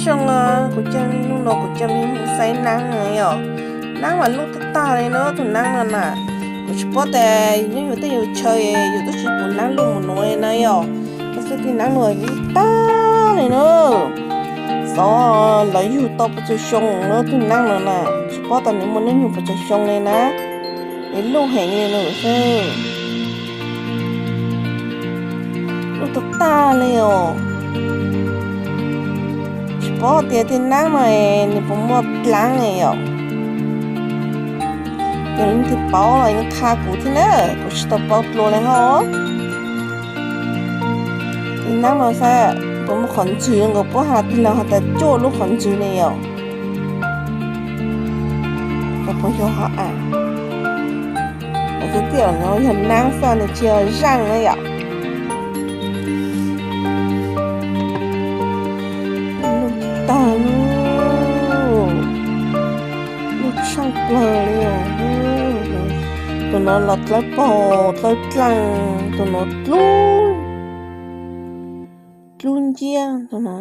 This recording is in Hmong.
Xyoo no kuv coj, hnub no kuv coj mej mus saib naab no yom. Naab mas luj tag tag li na, tus naab no na. Kuv tsis paub tas nyob yus tej yus chaw yus twb tsis pum naab luj mus nuav li na yom. Tab sis tus naab no luj tag li na. Xyov lawv yug tau puas txug xyoo na tus naab no na. Tsis paub tas nws muaj hnub nyoog puas txug xyoo li na. Es luj heev li na xwb. Luj tag tag li os. Tsis paub tias tej naab no nws puas muaj dlaab li yom. Yog leej twg paub los yeej qha kuv thiab na, kuv tsis tau paub dlua li hos. Tej naab no xwb puas muaj qhov ntswg nkaus, puab has tig los has tas cuaj lub qhov ntswg li yom. Cov phooj ywg hov, lawv twb tias no yog naab xwb nws tsis yog zaaj na yom. Luj tag, luj tshaaj plawg li. Tus no los dlawb paug dlawb dlaaj, tus no dlub, dlub nciab tus no.